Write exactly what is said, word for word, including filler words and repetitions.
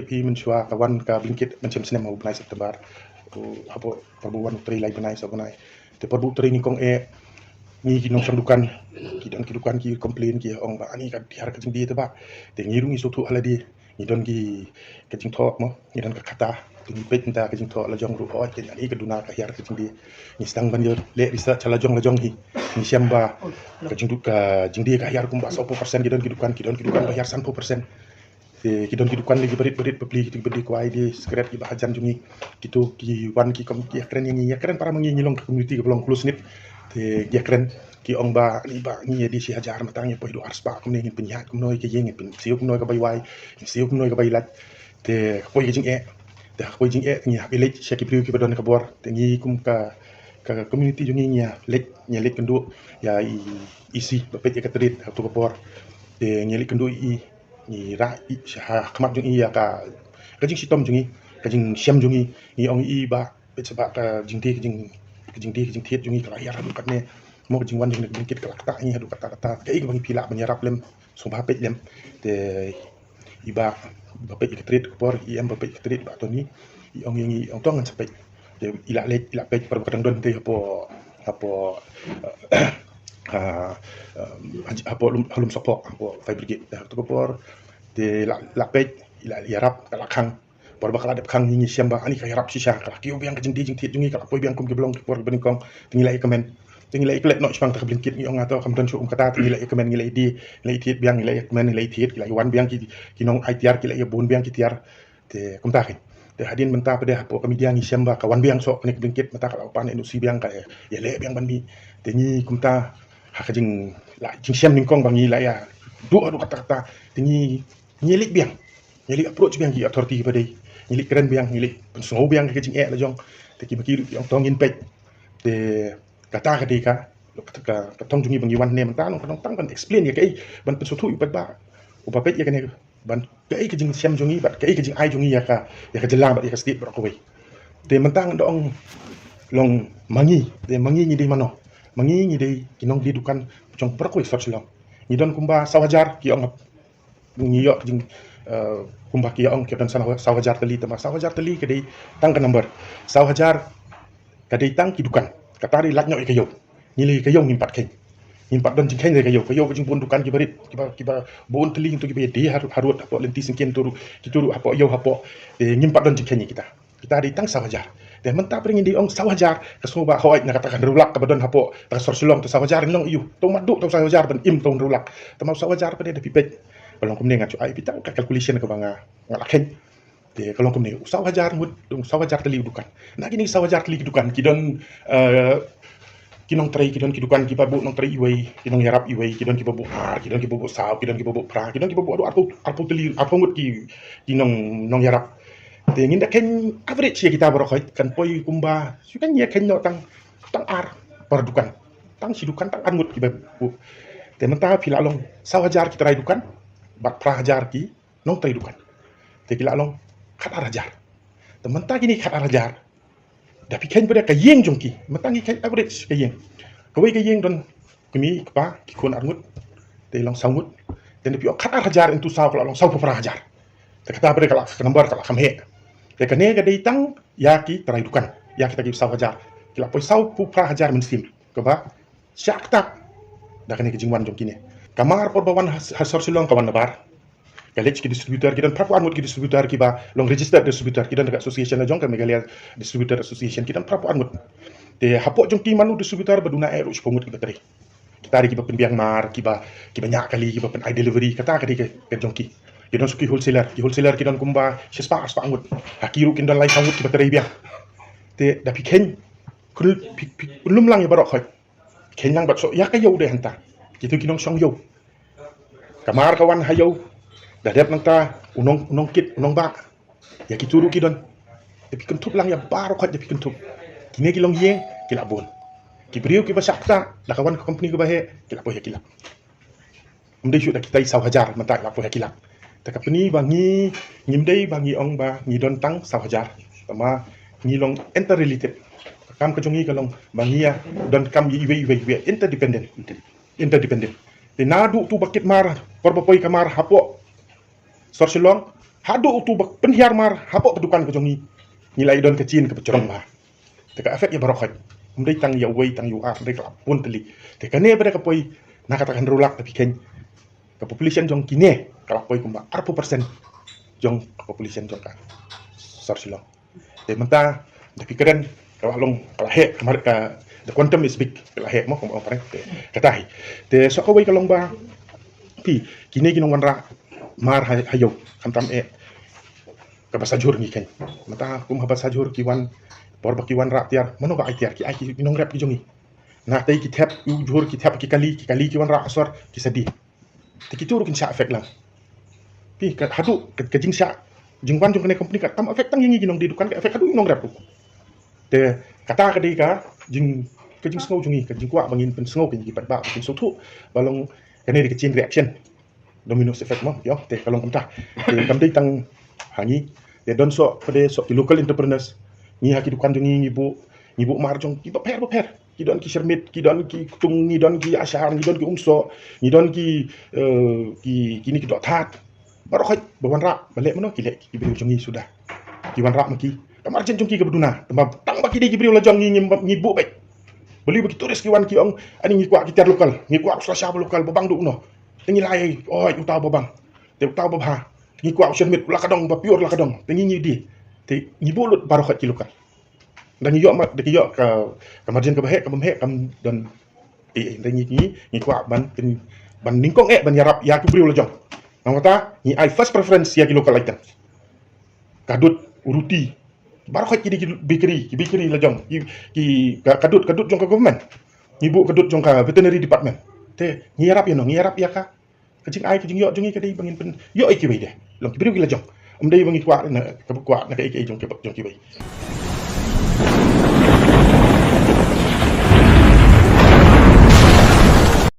Phi, mynshuwa ka wan ka Blinkit mynshem snem ha u bnai September. Hapoh por ba u wan u trei lai bnai saw bnai. Te por ba u trei nyngkong eh, ngi ki nongshong dukan, ki don ki dukan ki complain, ki ong ba ani ka hiar ka jingdie te ba. Te ngi ruh ngi sngewthuh ha lade, ngi don ki, ka jingthoh mo, ngi don ka kata. Te ngi peit mynta ka jingthoh la jong ruh, hooid, ka, ani ka duna ka hiar ka jingdie. Ngi sdang ban ïaleh research la jong la jong hi. Ngi shem ba ka jingdu-, ka jingdie ka hiar kumba sawphew percent, ki don ki dukan, ki don ki dukan ba hiar sanphew percent. Te ki don ki dukan lagi barit barit, bapli, ki dei kwai, dei sikret, kiba hajan jong ngi. Kito ki wan ki kum ki ïakren ïa ngi, ïakren para ma ngi, ngi long ka community kaba long close knit. Te ki ïakren, ki ong ba ani ba ngi ïa die shi hajar, mynta ngi poi haduh arspah kumne, ngin pynïaid kumno ïa ka ïing, ngin pynsiew kumno ïa ka bai wai, ngin siew kumno ïa ka bai lait. Te ka poi ka jingeh, te ka poi jingeh, ngi hap ïaleit sha ki briew kiba don ka bor. Te ngi kum ka, ka community jong ngi, ngi ïaleit, ngi ïaleit kynduh ïa i EC ba peit ïa ka trade ha kato ka por. Te ngi ïaleit kynduh ïa i, ngi rah i sha ha khmat jong i ïa ka, ka jingshitom jong i, ka jingshem jong i. Ngi ong ïa i ba peit sha ba ka jingdie, ka jing, ka jingdie, ka jingthied jong i ka la hiar haduh katne. Mo, ka jingwan jong ngi na ka Blinkit ka la ktah ïa ngi haduh katta katta. Kaei kaba ngi phi lah ban ïarap lem, sngewbha peit lem. Te i ba, ba peit ïa ka trade ka por, i em ba peit ïa ka trade, Bah Tony, i ong ïa ngi, i ong to ngan sa peit. Te i la leit, i la peit, por ba ka dang don te hapoh, hapoh, ah, ah, hapoh Lum, Lum Sohphoh, hapoh Fire Brigade. Te ha kato ka por, te la, la peit, i la ïarap, ka la khang. Por ba ka la dep khang, ngi, ngi shem ba ani ka ïarap shisha, ka la kiew biang ka jingdie jingthied jong ngi, ka la poi biang kum kiba long ki por kiba nyngkong. Te ngi la ïa kmen, te ngi la ïa klet noh shaphang kata ka Blinkit, ngi ong nga to kam don shuh kum kata, te ngi la ïa kmen, ngi la ïa die, ngi la ïa thied biang, ngi la ïa kmen, ngi la ïa thied, ki la ïa wan biang ki, ki nong ai tiar, ki la ïa bun biang ki tiar. Te kumta kein. Te hadien mynta pat de hapoh ka media ngi shem ba ka wan biang soh kane ka Blinkit, mynta ka la pan NOC biang, ka ïaleh biang ban mih. Te ngi kumta ha ka jing, la jingshem nyngkong ba ngi la ïa duh haduh katta katta. Te ngi, ngi leit biang, ngi leit approach biang ki authority kiba dei, ngi leit kren biang, ngi leit pynsngew biang ka jingeh la jong. Te kiba ki ruh ki ong to ngin peit. Te kata ka dei ka, ka, ka, ka thong jong ngi ba ngi wan hangne mynta, nong ka nong tang ban explain ïa kaei, ban pynsngewthuh ïa u paidbah, u ba peit ïa kane, ban kaei ka jingshem jong ngi bad kaei ka jingai jong ngi ïa ka, ïa ka jylla bad ïa ka state baroh kawei. Te mynta ngan da ong long ma ngi, te ma ngi ngi dei mano? Ma ngi ngi dei ki nongdie dukan jong baroh kawei sor Shillong. Ngi don kumba saw hajar, ki ong ngi ïoh ka jing, eh, kumba ki ong ki don saw, saw hajar tylli, tangba saw hajar tylli ka dei tang ka number. Saw hajar ka dei tang ki dukan. Kata dei lait noh ïa ka ïew. Ngi leh ïa ka ïew ngim pat kheiñ. Ngim pat don jingkheiñ ïa ka ïew. Ka ïew ka jingbun dukan kiba rit, kiba, kiba bun tylli, to kiba ïadie har, harud hapoh lynti syngkien, to ruh, kito ruh hapoh ïew hapoh. Eh, ngim pat don jingkheiñ ïa kita. Kita dei tang saw hajar. Te mynta pat ngin dei ong saw hajar, ka sngewbha hooid na kata ka hynriew lak kaba don hapoh ta ka sor Shillong, te saw hajar ngi long aiu? To mad duh to saw hajar ban im to hynriew lak. Te ma saw hajar pat de da phi peit, ba long kumne, nga shu ai phi tang ka calculation kaba nga, nga la kheiñ. Te ka long kumne, u saw hajar ngut, u saw hajar tylli u dukan. Na kine saw hajar tylli ki dukan, ki don, eh, ki nongtrei, ki don ki dukan kiba buh nongtrei iwei, ki nongïarap iwei, ki don kiba buh ar, ki don kiba buh saw, ki don kiba buh phra, ki don kiba buh haduh arphew, arphew tylli, arphew ngut ki, ki nong, nongïarap. Te ngin da kheiñ average ïa kita baroh khoit, kan poi kumba, shu kan ïa kheiñ noh tang, tang ar per dukan. Tang shi dukan tang ar ngut kiba buh. Te mynta phi la long saw hajar ki trai dukan bad phra hajar ki nongtrei dukan. Te ki la long khat ar hajar. Te mynta kine khat ar hajar, da phi kheiñ pat de ka ïing jong ki, mynta ngi kheiñ average ka ïing. Kawei ka ïing don kmie kpa ki khun ar ngut, te long saw ngut. Te da phi ong khat ar hajar into saw ka la long sawphew phra hajar. Te kata pat de ka la ka number ka la kham heh. Te kane ka dei tang ïa ki trai dukan, ïa kita ki saw hajar. Ki la poi sawphew phra hajar mynsiem. Kaba shah ktah da kane ka jingwan jong kine. Ka mar por ba wan ha, ha sor Shillong ka wan nabar. Ka leit ki distributor, ki don phraphew ar ngut ki distributor kiba long registered distributor, ki don ka association la jong ka Meghalaya Distributor Association, ki don phraphew ar ngut. Te hapoh jong ki mano distributor ba duna eh ruh shiphew ngut kiba trei. Kita dei kiba pynbiang mar, kiba, kiba ñiah kali, kiba pyn-ai delivery, kata ka dei ka, ka jong ki. Ki don shuh ki wholesaler, ki wholesaler ki don kumba shispah arspah ngut. Ha ki ruh kin don lai saw ngut kiba trei biang. Te da phi kheiñ, phi, phi, pynlum lang ïa baroh khoit. Kheiñ lang bad shu ïa ka ïew de hangta. Kito ki nongshong ïew. Ka mar ka wan ha ïew. Da dep nangta u nong, u nongkit, u nongbah. Ïa kito ruh ki don. Da phi kynthup lang ïa baroh khoit, da phi kynthup. Kine ki long ïing, ki la bun. Ki briew kiba shah ktah, da ka wan ka company kaba heh, ki la poi ha ki lak. Ym dei shuh da kita i saw hajar, mynta i la poi ha ki lak. Te ka pyni ba ngi, ngim dei ba ngi ong ba ngi don tang saw hajar. Tangba ngi long interrelated. Ka kam ka jong ngi ka long ba ngi ïa don kam ïa iwei iwei iwei, interdependent. Interdependent. Te naduh tu ba kit mar, por ba poi ka mar hapoh sor Shillong, Haduh utu ba pynhiar mar hapoh ka dukan ka jong ngi, ngi la ïa don ka chain kaba jrong bha. Te ka affect ïa baroh khoit. Ym dei tang ïa uwei tang ïa u ar, ym dei, ka la bun tylli. Te kane pat ka poi na kata ka hynriew lak, te phi kheiñ, ka population jong kine ka la poi kumba arphew percent jong ka population jong ka sor Shillong. Te mynta da phi kren, ka la long, ka la heh, ka mar ka, the quantum is big, ka la heh mo, kumba ong phareng. Te kata hi. Te shuh kawei ka long ba phi, kine ki nongwanrah mar ha, ha ïew, khamtam eh kaba sa jhur ngi kheiñ. Mynta kum haba sa jhur ki wan, por ba ki wanrah tiar, mano ba ai tiar? Ki ai ki nongrep ki jong ngi. Na tei ki thep, u jhur ki thep ki kali, ki kali ki wanrah ha sor, ki sa die. Te kitu ruh kin shah affect lang. Phi, ka haduh ka, ka jingshah jingwan jong kane company kam affect tang ïa ngi ki nongdie dukan, ka affect haduh nongrep ruh. Te kata ka dei ka jing, ka jingsngew jong ngi, ka jingkwah ba ngin pynsngew ïa ki paidbah ba kin sngewthuh ba long kane dei ka chain reaction, dominoes effect mo, ïoh, te ka long kumta. Te kam dei tang ha ngi, te don shuh pat de shuh ki local entrepreneurs. Ngi ha ki dukan jong ngi, ngi buh, ngi buh mar jong ki bapher bapher. Ki don ki shyrmit, ki don ki ktung, ngi don ki ashar, ngi don ki umsoh, ngi don ki, eh, ki, kine ki doh thad. Baroh khoit ba wanrah, ba leh mano, ki leh ki briew jong ngi suda. Ki wanrah ma ki. Ka margin jong ki kaba duna. Tang ba, tang ba ki dei ki briew la jong ngi, ngi, ngi buh beit. Balei ba ki tourist ki wan ki ong, ani ngi kwah ki tiar local, ngi kwah u sla sha ba local, ba bang duh uno. Te ngi la ai, oi, uta ba bang. Te uta ba bha. Ngi kwah u shyrmit, u la ka dong, ba pure la ka dong. Te ngi, ngi die. Te ngi buh lut baroh khoit ki local. Da ngi ïoh ma, da ngi ïoh ka, ka margin kaba heh, kaba heh, kam don. Eh, eh, da ngi, ngi, ngi kwah ban, ban, ban nyngkong eh, ban ïarap ïa ki briew la jong. Namar kata, ngi ai first preference ïa ki local items. Ka dud, u ruti. Baroh khoit ki dei ki bakery, ki bakery la jong. Ki, ki, ka, ka dud, ka dud jong ka government. Ngi buh ka dud jong ka veterinary department. Te, ngi ïarap ïa no, ngi ïarap ïa ka. Ka jingai, ka jingïoh jong ngi ka dei ba ngin pynïoh ïa kiwei de. Long ki briew ki la jong. Ym dei ba ngi kwah na, kaba kwah na kaei kaei jong ki, jong kiwei.